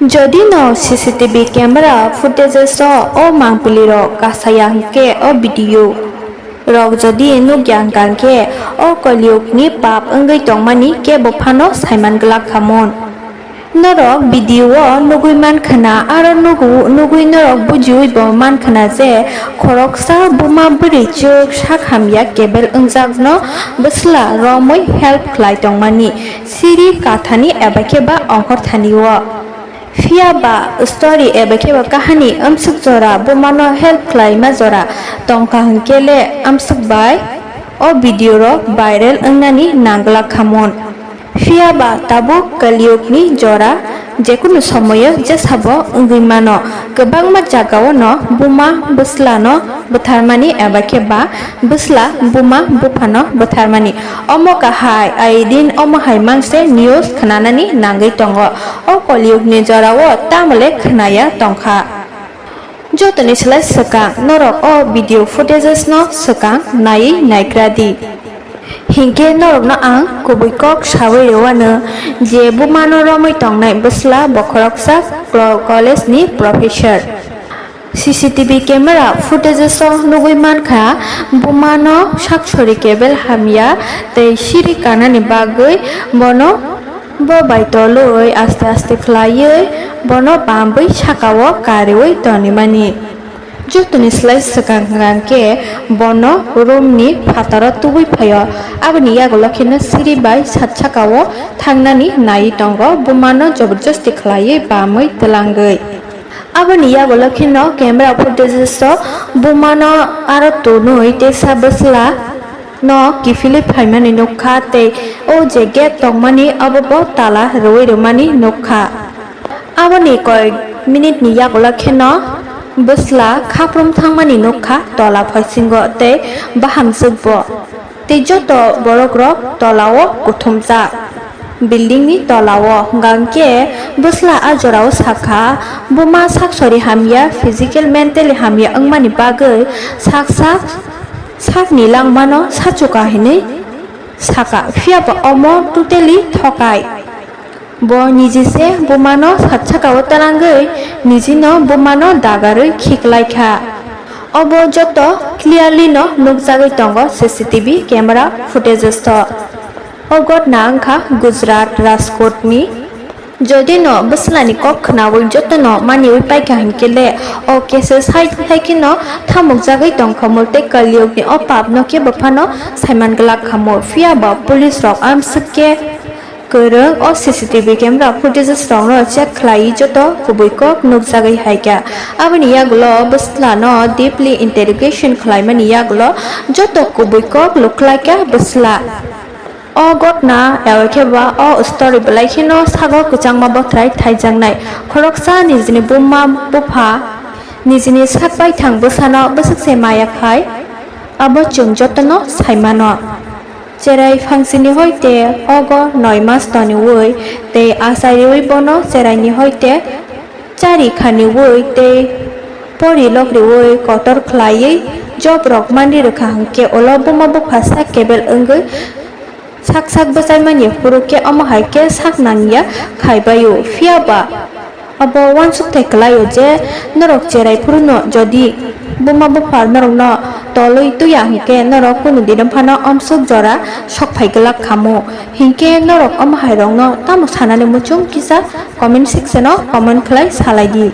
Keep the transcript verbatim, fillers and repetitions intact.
Jodi no C C T V camera footages o o mangpili rok kasaya hwnkhe o video rok jodi nukya hwnkhe o Kaliyug ni pap wngwi tongmani kebo phano saiman glak khamun. Norok video o nugwi mankha na, aro nugu-, nugwi norok bujiwi bo mankha na je khoroksa buma bwrwi chwk sak hamya kebel wngjakno bwsla romwi help khlai tongmani siri kathani eba khe ba ongkhorthani o. Phiya ba story eba khe ba kahani amswk jora bumano help khlaima jora tongkha hwnkhe le amswk bai o video rok viral wngnani nangla khamun. Phiya ba tabuk Kaliyug ni jora jekunu somoyo jesabo wngwi mano. Kwbangma jagao no buma bwsla no bwtharmani eba khe ba bwsla buma bupha no bwtharmani. Omo kahai aidin omo hai mangse news khwnanani nangwi tongo. O Kaliyug ni jorao tamole khwnaya tongkha. Jotoni slai swkang norok o video footages no swkang naiwi naikradi. Hinkhe norokno ang kubui kok sawi rwano je bumano romwi tongnai bwsla bokhoroksa klo-, college ni professor. C C T V camera footages o nugwi mankha bumano sak sori kebel hamya tei siri kanani bagwi bono Bo bai tolwi aste aste khlaiwi bono bamwi sakao kariwi tonimani. Jotoni slai swkang hwnkhe bono room ni phataro tubui phaio. Aboni yagulo kheno siri bai sat sakao thangnani naiwi tongo, bumano joborjosti khlaiwi bamwi twlangwi. Aboni yagulo kheno camera footages o bumano aro tonwi teisa bwsla no kiphilwi phaimani nukha tei o je gate tongmani abo bo tala rwui rwmani nukha. Aboni koi minute ni yagulo kheno bwsla khaprum thangmani nukha tola phoisingo tei bahamjwk bo. Tei joto borok rok tola o kuthumjak. Building ni tola o hwnkha hwnkhe bwsla a jora o sakha, buma sak sori hamya, physical, mentally hamya wngmani bagwi sak sak sakni langmano sachuka hinwi sakha, phiya ba omo totally thokai. Bo niji se bumano sat sakao twlangwi nijino bumano dagarwi khiklaikha. Obo joto clearly no nukjagwi tongo C C T V camera footages o. O ghotna wngkha Gujarat, Rajkot ni. Jodi no bwslani kok khnaui jotono maniui paikha hinkhe le o case side hai kheno thamukjagwi tongkha, murte Kaliyug ni o pap no kebo phano saiman glak khamu. Phiya ba police rok amswk khe kwrwng o C C T V camera footages rok no check khlaiwi joto kubui kok nukjagwi haikha. Aboni yagulo bwsla no deeply interrogation khlaimani yagulo joto kubui kok lukhlaikha bwsla. O ghotna eba khe ba o story belai kheno sago kwchangma bothrai thaijaknai. Khoroksa nijini buma bupha nijini sak baithang bwsano bwswk se maya khai, abo chwng jotono sai mano. Cherai phangsini hoite ogo noi mas toniui tei achai riui bono cheraini hoite chari khaniui tei pori lok riui kotor khlaiwi job rok manri rwkha hwnkhe ulo buma bupha sak kebel wngwi sak sak bwchaimani phuru khe omo hai khe sak nangya khai baio. Phiya ba abo uansuk thai kwlaio je norok cherai phuru no jodi buma bupha norok no tolwi tuya hwnkhe norok kunu dino phano omsuk jora sok phai glak khamu. Hinkhe norok omo hai rok no tamo sanani muchung kisa comment section o comment khlai salai di.